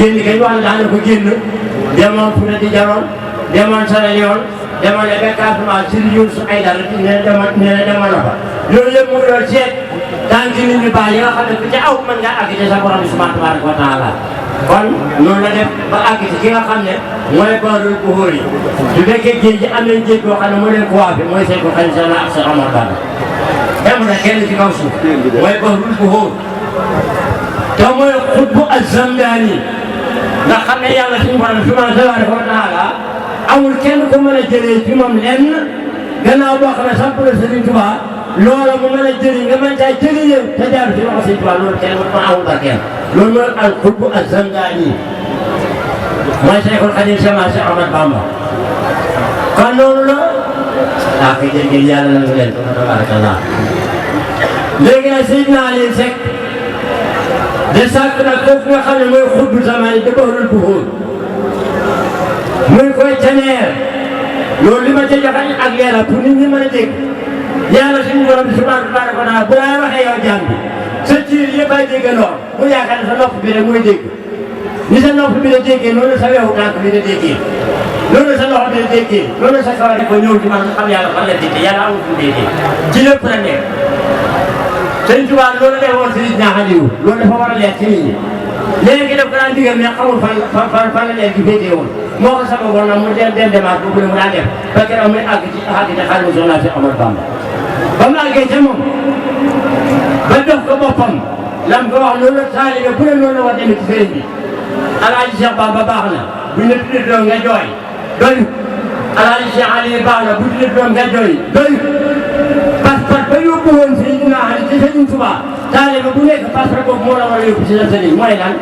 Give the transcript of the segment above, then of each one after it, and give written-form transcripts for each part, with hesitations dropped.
génn kañ wax na daana ko génn demoon Fuuta di Jaroon demoon Sierra Leone demoon na ba Casamance si ñun su ay dara nee na demoon na fa loolu yëpp mu doon seet tànk nit ñu baax yi nga xam ne ku ca aw mën ngaa àgg ci sa borom bi subhanahu tabaraka wa taala kon noonu la def ba àgg ci ki nga xam ne mooy boorul bu hóor yi su fekkee géej gi am nañ géej boo xam ne moo leen ko waafe mooy seen ko xañ sa la ak sa Amar Bamba dem na kenn ci kaw suuf mooy boorul bu hóor te mooy xutbu az-zamdani nga xam ne yàlla suñu borom subhanahu tabaraka wa taala amul kenn ku mën a jëlee ci moom lenn gannaaw boo xam ne samp la Sëriñ Tuubaa loola mu mën a jëriñ nga mën caa jëriñee te jaar ci loxo Sëriñ Tuubaa loolu kenn mën amul barkeel loolu mooy al xutbu az-zamdani mooy Cheikhul Khadim Cheikh Ahmad Bamba kon noonu la ah kay jërëjëf yàlla na nga leen ko tabarakallah léegi nag Seydina Aliou Seck de sàkk nag foofu nga xam ne mooy xutbu zamani da bahrul buhur muy koy caneer loolu li ma ca joxe ak leeral pour nit ñi mën a dégg yàlla suñu borom bi subhanahu wa taala bu laa waxee yow jaam bi sa ciir yëpp ay déggandoo mu yaakaar ne sa nopp bi rek mooy dégg ni sa nopp bi la déggee noonu sa wewu tànk bi la déggee loolu sa loxo bi la déggee loolu sa kawar ko ñëw ci man nga xam yàlla fan la déggee yàlla amul fu déggee ci lépp la nekk Sëñ Tuubaa loolu la woon Sëriñ Aliou loolu dafa war a leer ci nit ñi léegi daf ko daan digal mais xamul fan la leer gi féetee woon moo ko sababoon nag mu dem demaat boobu la mu daan def ba keroog muy àgg ci Xaadimu Rasuul si Ahmadu Bamba ba mu àggee ca moom ba jox ko boppam lam ko wax loolu la taalibe bu ne noonu la war demee ci sëriñ bi Alaaji Cheikh Bamba baax na buñ la tuddee doom nga jooy doy Alaaji Cheikh Aliou baax na bu tuddee doom nga jooy doy pas-pas ba yóbbu woon Seydina Ali ci Sëriñ Tuubaa taalibe bu nekk pas-pas boobu moo la war a yóbbu ci sa sëriñ mooy lan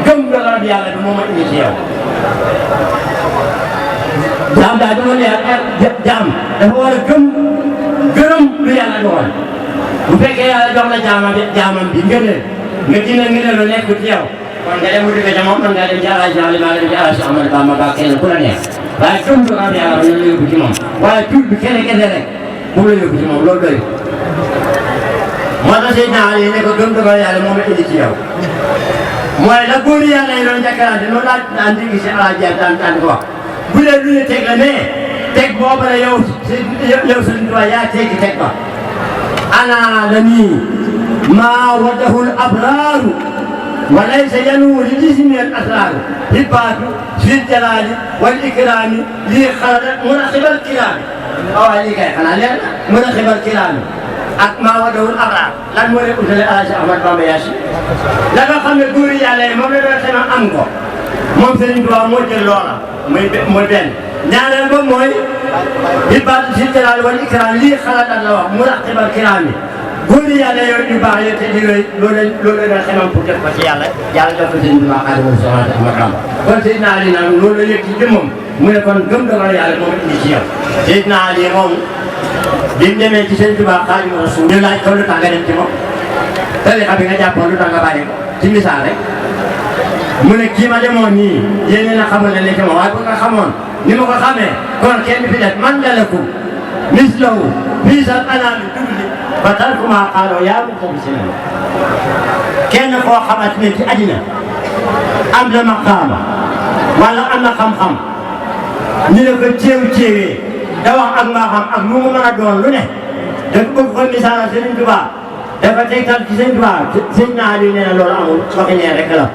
gëm nga la yàlla bi moo ma indi ci yow jaam daal dama leer jaam dafa war a gërëm lu yàlla doxal bu fekkee yàlla jox la jaamam bi nga dina ngëneel lu nekk ci yow kon nga dem wuti ko ca moom man ngaa dem ci Alaaji Ali maa dem ci Alaaji Ahmadu Bamba ba kenn ku la neex waaye gëm nga xam yàlla na la yóbbu ci moom waaye tur bi kese rek bu la yóbbu ci moom loolu doy moo tax Seydina Ali ne ko gëm nga yàlla moom la indi ci yow mooy la góor yàlla yi doon jàkkaarloo noonu laa daan dégg si Alaaji daan ko wax bu dee lu ñu teg la ne teg boobu la yow Sëriñ Tuubaa yaa teggi teg ba ana la nii maa wadahul abraaru wa laysa yanu li jismi al asraaru hibbaatu fil jalaali wal ikraami lii xalada munaqibal kiraami waaw lii kay xanaa leer na munaqibal kiraami ak maa wadahul abraar lan moo leen utale Alaaji Ahmadu Bamba Yaasin la nga xam ne góor yàlla yi moom la doon xema am ko moom Sëriñ Tuubaa moo jël loola mooy benn ñaareel ba mooy hibbaatu fil jalaali wal ikraami lii xalada la wax munaqibal kiraami góor yàlla yooyu yu baax yooyu te di yooyu loolu la doon xemam pour def ko ci yàlla jox ko Sëriñ Tuubaa Xaadimu Rasuul Ahmadu Bamba kon Seydina Ali nag loolu la yëg ci jëmmam mu ne kon gëm dogal yàlla moom indi ci yow Seydina Ali moom bi mu demee ci Sëriñ Tuubaa Xaadimu Rasuul ñu laaj ko lu tax nga dem ci moom tariixa bi nga jàppoon lu tax nga bàyyi ko ci misaal rek mu ne kii ma demoon nii yéen a xamoon ne ci moom waaye bu nga xamoon ni ma ko xamee kon kenn fi def man dalakum mislahu fii sal anaami dugli ba tarku maa xaaloo yaa mu ko si kenn koo xamante ne ci àddina am na maqaama wala am na xam-xam ñu ne ko ceewee da wax ak maa xam ak lu mu mën a doon lu ne dafa bëgg ko misaal Sëriñ Tuubaa dafa tegtal ci Sëriñ Tuubaa Seydina Ali nee na loolu amul waxi nee rek la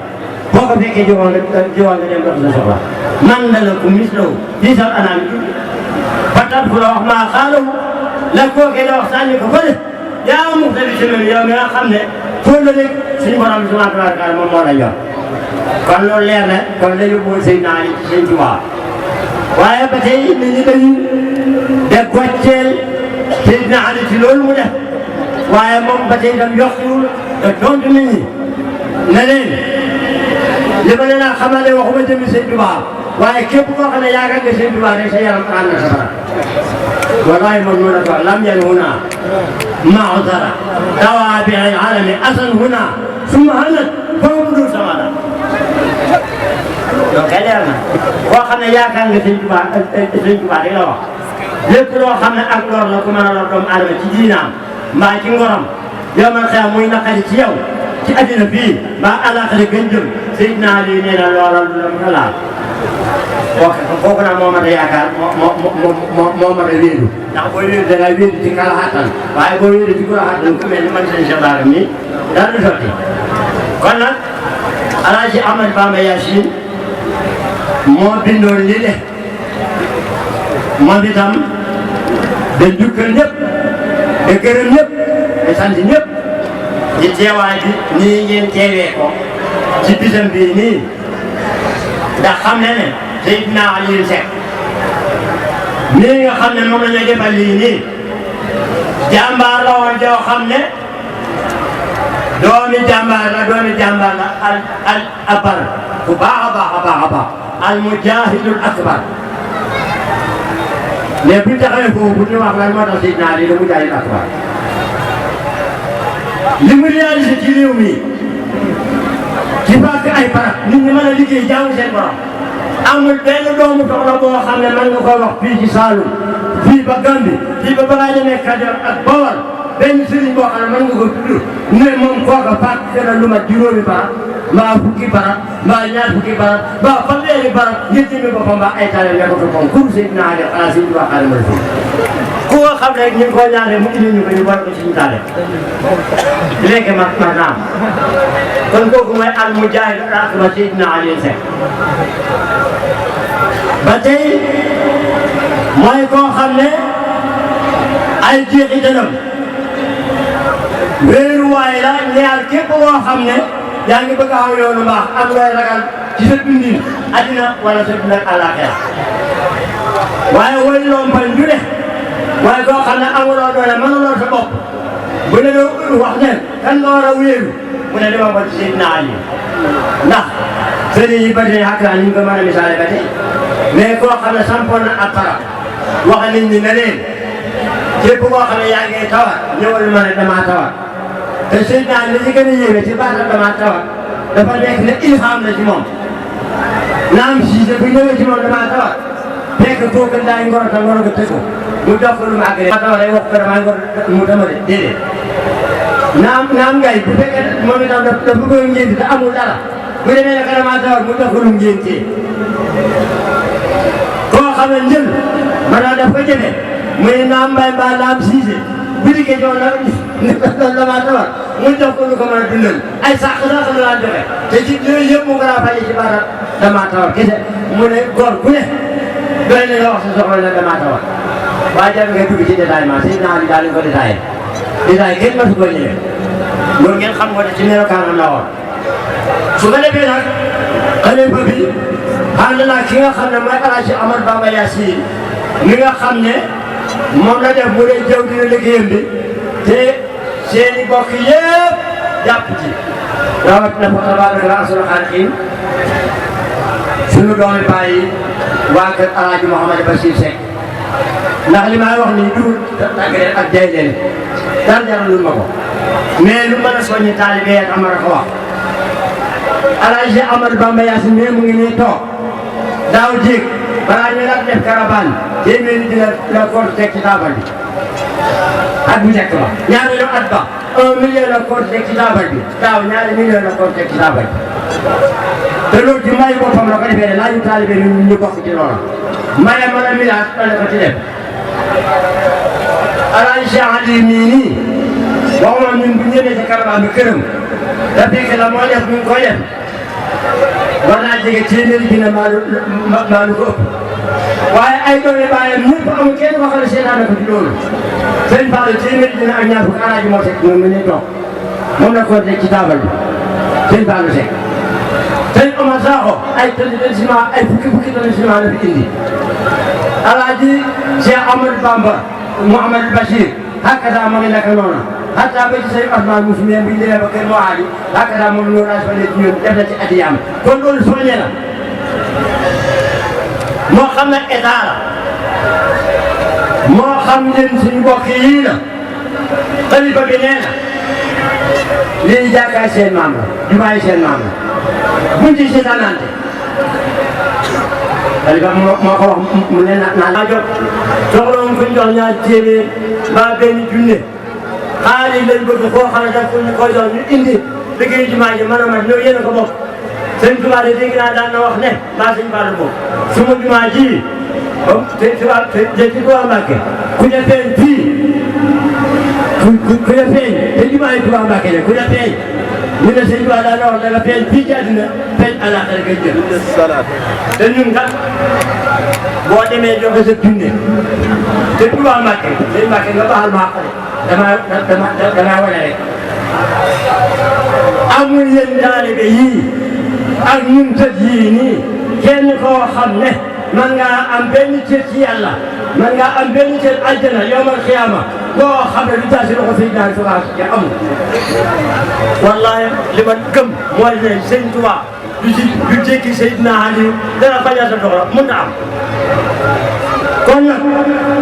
boo ko fekkee jiwoon nga dem dox sa soxla man dalakum mislahu fii sal anaami dugli ba tarku la wax maa xaaloo la kookee da wax sànni ko fële yaa mu tëdd ci loolu yow mi nga xam ne fóon la rek suñu borom subhanahu wa taala moom moo la yor kon loolu leer na kon la yóbbu Seydina Ali ci Sëriñ Tuubaa waaye ba tey nit ñi dañuy def gocceel Seydina Ali ci loolu mu def waaye moom ba tey itam yokkuwul te tontu nit ñi ne leen li ma leen a xamal ne waxuma jëmi Sëriñ Tuubaa waaye képp koo xam ne yaakaar nga Sëriñ Tuubaa rek sa yaram ànd na safara والله مضمونة لم ين هنا معذرة توابع العالم أصل هنا ثم هلت فهو بدون سمادة لو كلامنا وخنا يا كان Sëriñ Tuubaa rek la wax lépp loo xam ne ak lor la ku mën a lor doomu aadama ci diinaam mbaa ci ngoram yow man xeex muy naqari ci yow ci àddina fii mbaa àllaaxira gën jëm Seydina Ali nee na loola lu la mën a laal kooku nag moo mat a yaakaar moo mat a wéeru ndax booy wéeru da ngay wéeru ci kala xattan waaye boo wéeru ci kala xattan ku mel ni man seen Cheikh Bara mi daal du sotti kon nag Alaaji Ahmad Bamba Yaasin moo bindoon lii de moom itam da njukkal ñëpp da gërëm ñëpp da sant ñëpp ci teewaay bi nii ngeen teewee ko ci bisam bii nii ndax xam ne ne Seydina Aliou Seck nii nga xam ne moom la ñu defal lii nii jàmbaar la woon joo xam ne doomi jàmbaar la al akbar bu baax a baax al mujahidul akbar mais bu ñu taxawee foofu bu ñu wax lan moo tax Seydina Aliou la mujahidul akbar li mu réalisé ci réew mi ci fàkk ay barab nit ñi mën a liggéey jaamu seen borom amul benn doomu soxla boo xam ne mën nga koy wax fii ci Saloum fii ba Gambie fii ba balaa demee Kajoor ak Bawol benn sëriñ boo xam ne mën nga ko tudd ne moom kooka fàkk dana lu mat juróomi barab mbaa fukki barab mbaa ñaar fukki barab mbaa fanweeri barab ngir jëmmi boppam mbaa ay tale nga ko toppam comme Seydina Ali xanaa Sëriñ Tuubaa Xaadimu Rasuul ku nga xam ne ñu ngi koy ñaanee mu indi ñu ko ñu boole ko ci ñu taale léegi ma naam kon kooku mooy al mujaahid akbar Seydina Aliou Seck ba tey mooy koo xam ne ay jeexitalam wéeruwaay la ñaar képp koo xam ne yaa ngi bëgg a xaw yoonu mbaax am looy ragal ci sa dundin addina wala sa dund ak àllaaxira waaye woy lompal ñu ne waaye koo xam ne amuloo doole mënuloo sa bopp bu ne la wax ne kan nga war a wéeru mu ne dama ba ci Seydina Ali ndax sëriñ yi bari na xakkaan ñu ko mën a misaale ba tey mais koo xam ne sampoon na ab barab wax nit ñi ne leen képp koo xam ne yaa ngi tawat ñëwal ma ne damaa tawat te Seydina li ci gën a yéeme ci baatam damaa tawat dafa nekk ne ilham na ci moom naam siise bu ñëwee ci moom damaa tawat fekk kooku daay ngoro ta ngoro ko tëggu mu dox ko lu mu àggale ma tawat day wax ko damaa ngoro mu dama de déedéet naam ngay bu fekkee moom itam dafa bëgg ngénti te amul dara bu demee ne damaa tawat mu dox ko lu mu ngéntee koo xam ne njël ma daal daf ko jëfe muy naam mbay mbaa naam siise bu dikkee jox na damaa tawat mu jox ko lu ko mën a dundal ay sax la daan joxe te ci yooyu yëpp mu ko daa faje ci baara damaa tawat kese mu ne góor ku ne doy na nga wax sa soxla ne damaa tawat waaye jarul ngay dugg ci détaillement Seydina Ali daal di ko détaillé kenn mësu ko ñëwee loolu ngeen xam ko ne ci melokaanam la woon su ko defee nag xalifa bi ànd naa ki nga xam ne mooy Alaaji Ahmad Bamba Yaasin mi nga xam ne moom la def mu dee jëw dina liggéeyam bi te seeni bokk yëpp jàpp ci rawatina fa tabaaraka ahsanul xaaliqiin sunu doomi baay yi waa kër Alaaji Mouhamadou Bachir Seck ndax li may wax nii dugul tàggalee ak jay leen dara jaralul ma ko mais lu mën a soññi taalibe ak amara ko wax Alaaji Ahmad Bamba Yaasin mais mu ngi nii toog daaw jéeg balaa ñu la def caravane téeméeri di la compte teg ci taabal bi at bu njëkk ba ñaareelu at ba 1 million la compte teg ci taabal bi daaw ñaari million la compte teg ci taabal bi te loolu ci mayu boppam la ko defee laaju taalibe ñu bokk ci loola maye mën a milaas dale ko ci def Alaaji Cheikh Ali mii nii waxuma ñun bu ñëwee ci caravane bi këram da fekk la moo def ñu koy def war naa jege téeméeri dina maa lu ko ëpp waaye ay doomi baayam ñëpp amul kenn koo xam ne seetaan ko ci loolu sëñ Fallou téeméeri dina ak ñaar fukk Alaaji moo Seck moom mi ne toog moom la ko teg ci taabal bi sëñ Fallou Seck sëñ Omar Sakho ay tonne ciment ay fukki tonne ciment la fi indi Alaaji Cheikh Amadou Bamba Mouhamadou Bachir hakaza ma ngi nekk noonu hatta ba ci say Ousmane Moussa bi ñu demee ba kër Mouhadi hakaza moom ñoo raas fa nekk ñoom def na ci addiyaam kon loolu soññee la moo xam ne état la moo xam ne suñu mbokk yii la xalifa bi nee na lii jàkkaay seen maam la jumaa yi seen maam la buñ ci seetaanante xalifa moo ko wax mu ne naa jot soxla woon ko ñu jox ñaar téeméer mbaa benn junne xaalis lañ bëgg koo xam ne daf ko ñu koy jox ñu indi liggéey jumaa ji mën a mat ñoo yéen a ko bokk sëñ Tuubaa de dégg naa daan na wax ne maa sëñ Fallou moom suma jumaa ji te Tuubaa Mbàkke ku ne feeñ fii ku ne feeñ te jumaa yi Tuubaa Mbàkke ne ku ne feeñ ñu ne sëñ Tuubaa daan na wax danga feeñ fii ci àddina feeñ àllaaxira nga jëm te ñun kat boo demee joxe sa junne te Tuubaa Mbàkke sëñ Mbàkke nga baal maa damaa wane rek amul yéen taalibe yii ak ñun tëj yii nii kenn koo xam ne man ngaa am benn cër ci yàlla man ngaa am benn cër àjjana yawmal xiyaama boo xam ne du taasi loxo sëñ daal Tuubaa ci amul wallahi li ma gëm mooy ne sëñ Tuubaa du jékki Seydina Aliou dana fajal sa doxla mun na am kon nag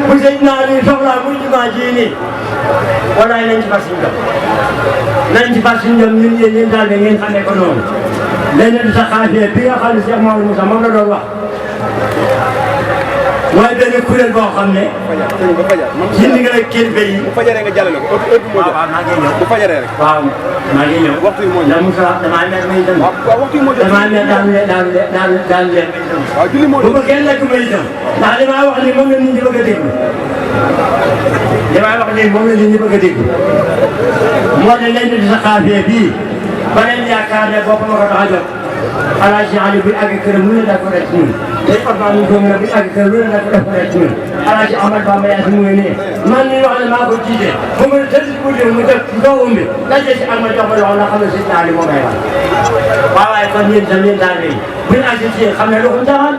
bu Seydina Aliou soxlaa muy jumaa ji nii wallaay nañ ci fas suñu jëm nañ ci fas suñu jëm ñun yéen daal ngeen xamee ko noonu leneen sa xaafee bi nga xam ne Cheikh Mamadou Moussa moom la doon wax mooy benn kuréel boo xam ne ci ndigal ak kilifa yi bu fajaree nga jàllale ko heure bi moo jot maa ngi ñëw bu fajaree rek waaw maa ngi ñëw waxtu yi moo jot ndax Moussa damaa mer may dem waaw waxtu yi moo jot damaa mer daal leen waaw julli moo bu jot ko kenn lekk may dem ndax li ma wax nii moom la nit ñi bëgg a déglu li ma wax nii moom la nit ñi bëgg a déglu moo ne leen di sa xaafee bii ba leen yaakaar ne boppam ko tax a jóg Alaaji Ali bu àgg këram lu ne daa ko def ci ñun day Ousmane ñu doom la bu àgg këram lu ne daa ko def ci ñun Alaaji Ahmad Bamba yaa si mu ngi nii man mii wax ne maa ko jiite bu ma tëdd bu dee mu def doomam bi daje si ak ma jox ma loxo nga xam ne si naa li moo may wax waaw waaye kon yéen tam yéen daal léegi bu ñu àgg ci xam ne lu ko taxal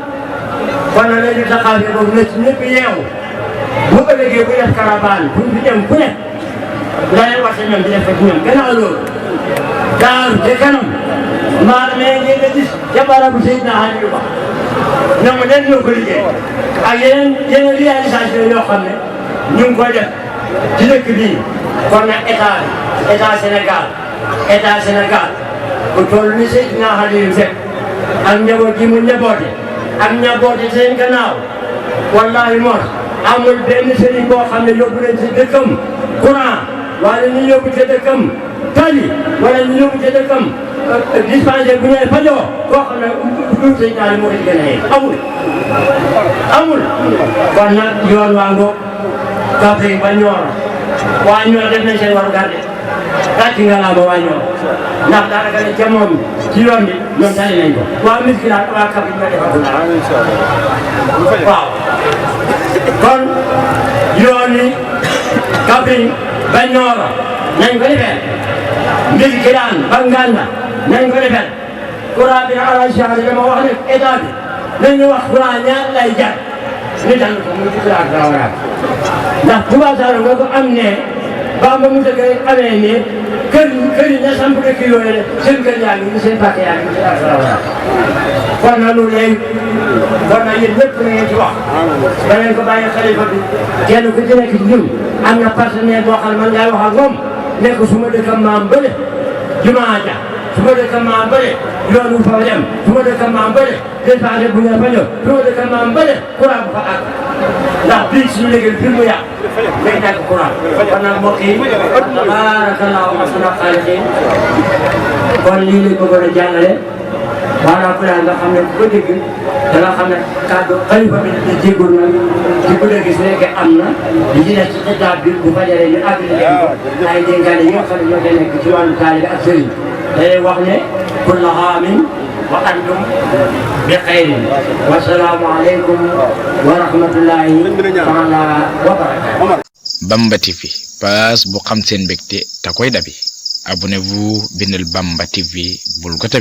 kon nag léegi taxawee boobu na ci ñëpp yeewu bu ëllëgee bu def caravane bu ñu fi dem ku ne nga leen wax ñoom di def ak ñoom gannaaw loolu daaru te kanam maa mais ngeen a gis jabarabu Seydina Aliou Ba ñoom leen ñoo ko liggéey ak yeneen réalisation yoo xam ne ñu ngi koy def ci dëkk bii kon nag état Sénégal bu toll ni Seydina Aliou Seck ak njaboot gi mu njaboote seen gannaaw wallahi mos amul benn sëriñ boo xam ne yóbbu leen ci dëkkam courant wala ñu yóbbu ci dëkkam tali wala ñu yóbbu ci dëkkam dispensaire bu ñëwee fajoo koo xam ne lu sëñ daal moo ci gën a yee amul kon nag yoon waa ngoog Kaffrine ba Nioro waa Nioro def nañ seen waru garde gàcc nga laa ba waa Nioro ndax daanaka ne ca moom ci yoon bi ñoom tali nañ ko waa Miskila waa Kaffrine ñoo defagul dara waaw kon yoon yi Kaffrine ba Nioro nañ ko defee Miskila ba Nganda nañ ko defee courant bi Alaaji Ali dama wax ne état bi nañu wax courant ñaar lay jar ñu dal ko muy ci ak Daawara ndax Touba Saloum nga ko am ne Bamba mu dëgg amee ne kër yi ña samp dëkk yooyu seen kër yaa ngi seen pàkk yaa ngi ci ak Daawara kon nag loolu léegi kon nag yéen ñëpp na ngeen ci wax da ngeen ko bàyyi xalifa bi kenn ku ci nekk ci ñun am na partenaire boo xam ne man ngay wax ak moom nekk su ma dëkkam maam bële jumaa ja su ma dëkkam maam bële yoon wu fa dem su ma dëkkam maam bële dispensaire bu ñu fa ñëw su ma dëkkam maam bële courant bu fa àgg ndax bii suñu liggéey bi mu yàq day ñàkk courant kon nag mbokk yi tabaarakallaahu ahsanul xaaliqiin kon lii lañ bëggoon a jàngale maanaam ku nga xam ne ku ko dégg da nga xam ne kàddu xalifa bi di jéggul na ci ku dégg su nekkee am na di ci def ci état bi bu fajaree ñu appliqué ko ay dénkaane yi nga xam ne ñoo koy nekk ci wàllu taalibe ak sëriñ day wax ne kulla aamin wa antum bi xayrin wa salaamu aleykum wa rahmatullahi taala wa barakaatu. Bamba TV page bu xam seen mbégte te koy dabi abonnez-vous bindal Bamba TV bul ko